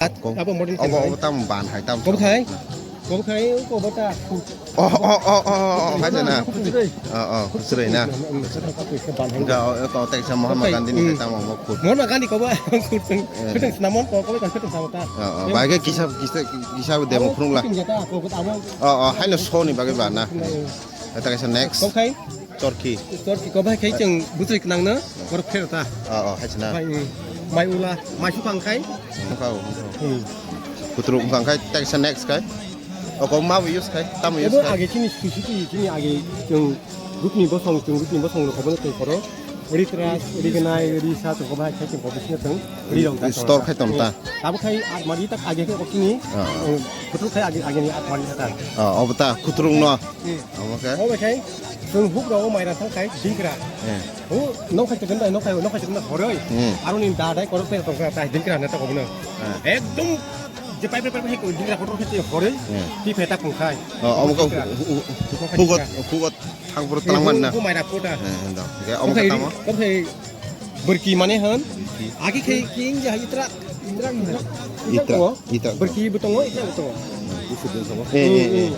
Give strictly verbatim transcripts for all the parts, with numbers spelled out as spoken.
Ko-, abo modern obo, obo tam ban hai tam. Kobo khai? Kobo khai, kobo ta. Oh, oh, oh, oh, oh, hai na. Khusrei. Oh, oh, khusrei na. Ga, oh, ko tek sa Mahatma Gandhi ni tam mo khut. Mahatma Gandhi kobo khut teng. Khut teng snamon ko, kobo khut teng samata. Oh, oh, bai ke kisa, kisa, kisa demo khurung la. Khut teng jata, kobo abo. Oh, oh, hai no so ni bagai ba na. Eta kaisa next. Kok khai? Chorki. Chorki kok bai khai chwng bwtwi kwnang no, borok phero ta. Oh, oh, hai chwna. Bai, mm. Mai ula, mai su phang khai? Wngkha, wngkha. Hmm. Kutruk wngkha khai, ta kaisa next khai. O kok ma bo use khai, tamo use khai? Age chini sisiki, chini age chwng rukni bosong, chwng rukni bosong no kobo no tei koro. Ritra, rignai, risa, chwng kok bai khai chwng kok bisina chwng. Ri rong ta store khai tong ta. Abo khai at mari tak age khai okini. Ah. Kutruk khai age, age ni at mari ta. Ah, obo ta, kutruk no. Hmm. Omo khe? Omo khe, chwng huk rw o mairang thang khai dingkra. Hmm. Hu, nok khai chikon dai, nok khai, nok khai chikon dai horoi. Hmm. Aroni da dai korok pe tong kha, tai dingkra na ta kobo no. Hmm. Ekdom je pai pai pai pai dingkra kotor khe horoi. Hmm. Ti pheta kung khai. Oh, omo khe dingkra. Hu-, hu-, hu-, hugot, hugot thang puro tlang man na. Hu, hu mairang kota. Hmm, ndo. Oke, omo khe tamo? Omo khe Berki mane hwn. Berki. Agi khai king ja itra, itra, itra. Itra, itra. Berki bo tongo, itra bo tongo. Eh, eh, eh.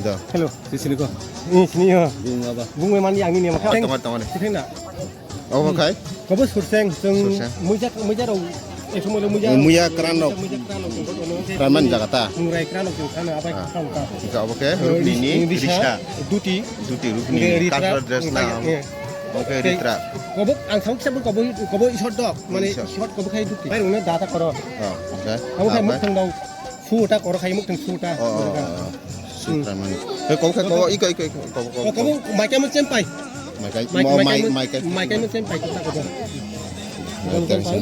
Da. Hello. Sisini ko. Eh, sini ho. Bung aba. Bung mani angni ne ma. Tama, tama, tama. Sini na. Omo khai? Kobo surseng, seng. Surseng. Muja, muja rau. Eh, semua muja. Eh, muja kerano. Muja kerano. Kerano jaga ta. Murai kerano, kerano apa? Ah. Kerano ta. Jika obo khe, eh, rukni ni risa. Risa. Duti. Duti rukni ni. Ritra. Cultural dress na. Eh. Oke, ritra. Kobo ang thang kisa kobo, kobo isor dok, mane isor. Isor kobo khai duti. Bai rungna data koro. Oh, oke. Abo khai mukthang dong. Suta koro khai mukthang suta. Oh, oh, oh. Suta mane. He kobo khai kobo iko, iko, iko, kobo, kobo. Oh, kobo mai kai mo chempai. Mai kai mo chempai kota kobo.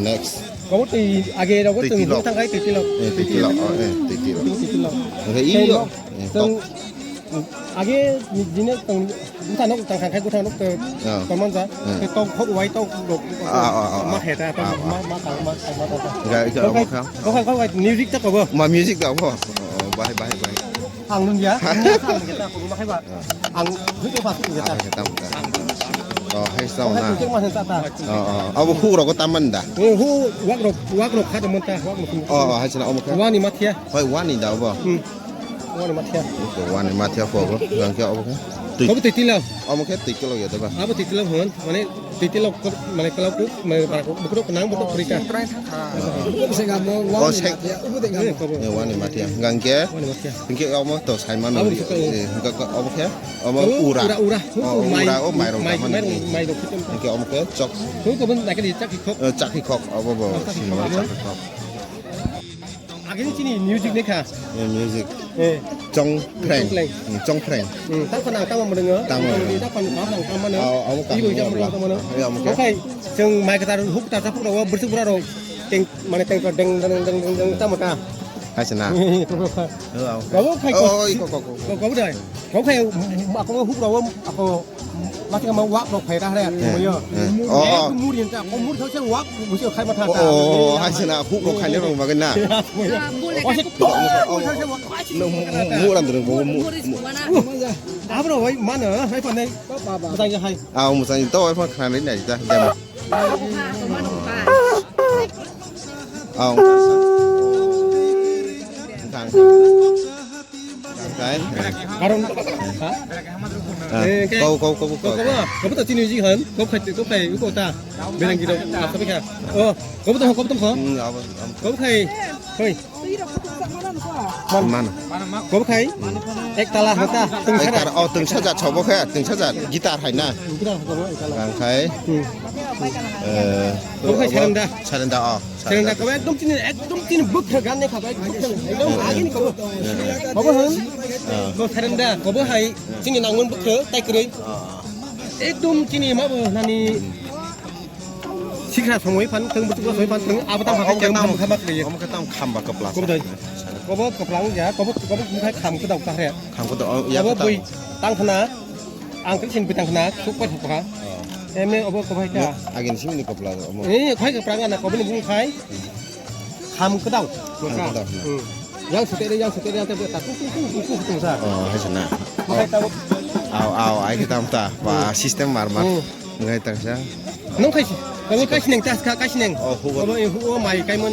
Next. Kobo tei age rogo tei tilok. Thang kai tei tilok. Eh, tei tilok. Oh, eh, tei tilok. Tei tilok. Oke, iyo. Eh, tong. Age ni jine tong, gutha nok tang khai gutha nok te, ah, tong man ja. Hmm. Te tong hok wai tong rok. Ah, ah, ah, ma ah. He ta tong, ah, ah, ma, ma tang, ma tang, ma tang. Ga, ga, kok khai, kok khai, kok khai, music ta kobo. Ma music ta kobo. Oh, oh, bahai, bahai, bahai. Ang nun ya. Ang nun ya ta kobo, ma khai ba. Ah. Ang hui te ba su ya ta. Ah, ya ta, ta. Oh, hai sa na. Kok khai tu ma ta ta. Oh, oh. Abo hu rok ta man da. Eh, hu wak rok, wak rok kha ta man ta, wak rok. Oh, oh, hai sa na, omo kha. Wani mathia. Hoi, wani da obo. Hmm. Wani mathia. Oke, wani mathia ko obo. Gangke obo khe. Twi-, obo twi tilo. Omo khe twi tilo ya deba. Abo twi tilo hwn, mane twi tilo ko, mane kalau ko, mane para ko, bukro ko nang bukro prika. Sing amo wani mathia, ubu de ngamo. Eh, wani mathia. Gangke. Wani mathia. Gangke omo to sai mano. Abo ri-, sito. Eh, gangke obo khe. Omo ura. Ura, ura. Oh, mai, ura, oh, mai rok mai, mano. Mai rok, mai rok. Gangke omo khe chok. Ko ko ben nakali chak khok. Eh, chak khok, obo bo. Chak khok. Sini chak khok. Agini chini music ni kha. Eh, music. Eh. Chong Phreng. Chong Phreng. Hmm, chong Phreng. Hmm, tak panang tamo mrwngo. Tamo mrwngo. Tak panang tamo mrwngo. Oh, amo ibo kam jam mrwngo. Tamo mrwngo. Ya, oke. Okai, chwng mai kwthar huk ta chapuk rogo, bwswk bura rok. Teng, mane teng deng, deng, deng, deng, tamo ta. Hai sana. Kok, kok. Oh, amo. Kok, kok, khai, oh, kok. Oh, iko, kok, kok. Kok, kok dai. Kok khai, ako huk rogo, ako Mati kama wak rok phai ta hare, eh, moyo. Eh. Oh, oh. Ek muri enta, ko muri those wak, musi khai ma tha ta. Oh, oh, oh, hai sana, huk rok khai le rok bagai na. Moyo. Oh, se, oh, oh, oh. No, mu, mu, mu, ram dong, mu, mu, mu. Abro, wai, mana, hai pa nei. Musang hai. Ah, musang to, wai pa khana nei na, ta, demo. Ah. Musang. Kai. Karon. Ha? Ah, eh, kau, kau, kau, kau. Kau, kau, kau to chini ji han. Kau khai, kau khai, kau ta. Belang giro, apa kah? Oh, kau to, kau to kau. Hmm, apa, apa. Kau khai. Hoi. Man. Man. Kau khai. Ek tala hota. Ek tala, oh, tengsa jat, sobo khai, tengsa jat. Gitar hai na. Gitar hai, kau ek tala. Gang khai. Hmm. Eh, kau khai sarenda. Sarenda, oh. Serenda kobo ekdom chini, ekdom chini bwkha gan ne kha, ekdom, ekdom agini kobo. Kobo hwn. Ah. Bo serenda kobo hai chini nangmung bwkha tai kwrwi. Ah. Ekdom chini ma bo nani sikha somoi phan thang, bwswk somoi phan thang, abo tam. Omo khe tam khama khama kwrwi. Omo khe tam khamba kwpla. Kobo dai. Kobo kwplang ya, kobo, kobo khai kham kwdau ta hre. Kham kwdau, oh, ya. Kobo bui tang khna. Ang khe sin bitang khna, suk pai thok kha. Oh. Emne obo kobo hai kha. Agin simi ni kopla omo. Eh, khai kha prang na kobo ni bung khai. Kham kwdau. Kham kwdau. Hmm. Yang sete de, yang sete de, yang sete de, ta kuk, kuk, kuk, kuk, kuk, kuk, sa. Oh, hai sana. Khai tabo. Au, au, ai khe tam ta. Ba, hmm, system mar mar. Hmm. Ngai tang sa. Nung khai si. Kamu khai sineng tas kha, khai sineng. Oh, hugo. Kamu, eh, hugo mai kai mon.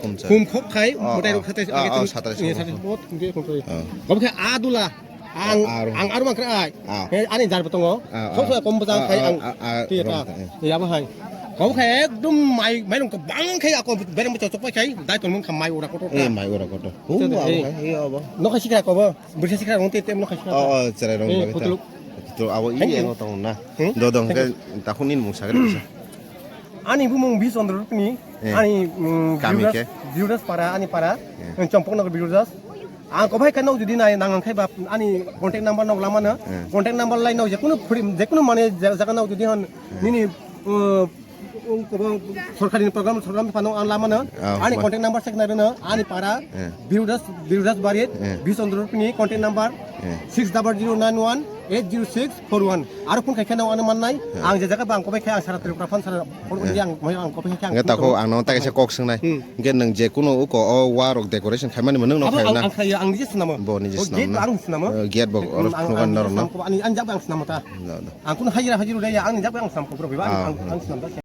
Khumsa. Khum khok khai, oh, mwtai rok oh, khatai, oh, oh, satais, satais, satais khum. Bot, khum khok khai. Oh. Kom khe a dula. Ang, ah, ah, ang aro mangkra ai. Ah. He, ani jar bo tongo. Ah, sok ah. Sok kom bwsa ah, khai ah, ang. Ah, ah, tiya ta. Rong ta, eh. Ya bo hai. Kom khai ekdom mai, mai rong ko bang khai ako bereng bo chok pai khai. Dai tong mung kha mai ura kotor ta. Eh, mai ura kotor. Hum, eh, abo khai, eh, abo. No khai sikra ko bo. Bwrsa sikra rong te tem no khai sikra. Oh, oh, cherai rong. Eh, bagwi ta. Putuluk. Putuluk abo. Thank you. Iya no tong na. Hmm? Dodong. Thank you. Ke takhuk nini mung sakhe bisa. Ani bumung Bish Chandra Rupini, eh. Ani, mm, kami Birudas, ke? Birudas para, ani para, eh. Chompok Nagar Birudas. Ang kobai khe nok jodi nai nang ang khe ba ani contact number nok lamano. Eh. Contact number lai nok jekunu phuri, jekunu mane ja-, jaga nok jodi hon, eh. Nini, uh, um, kobo sorkari program, sorkari phano ang lamano. Ah, ani ma- contact number sek nai reno, ani para, eh. Birudas, Birudas Barit, eh. Bish Chandra Rupini contact number, eh. Six double zero nine one eight zero six four one. Aro phone khai khe no ano mannai. Hmm. Ang je jaga ba ang kobai khe ang sara Tripura phan sara phone, hmm, odi ang, ang kobai khe ang. Nge phone tako ko. Ang no ta kaisa kok swngnai. Hmm. Nge nwng je kuno uko o wa rok decoration khaimani nwng no abo khai ang, na. Ang khai ang nije swnamo. Bo nije swnamo. O gate swnamo na? Ang swnamo. Eh, gate bo. Hmm, oro ang, phone ang kan nije norok no. Swnamo, ani, ani jaga ang swnamo ta. No, no. Ang kuno hajira hajira dai ang jaga ang swnamo ko bro. Ang, ah, ang, hmm. Ang swnamo ta.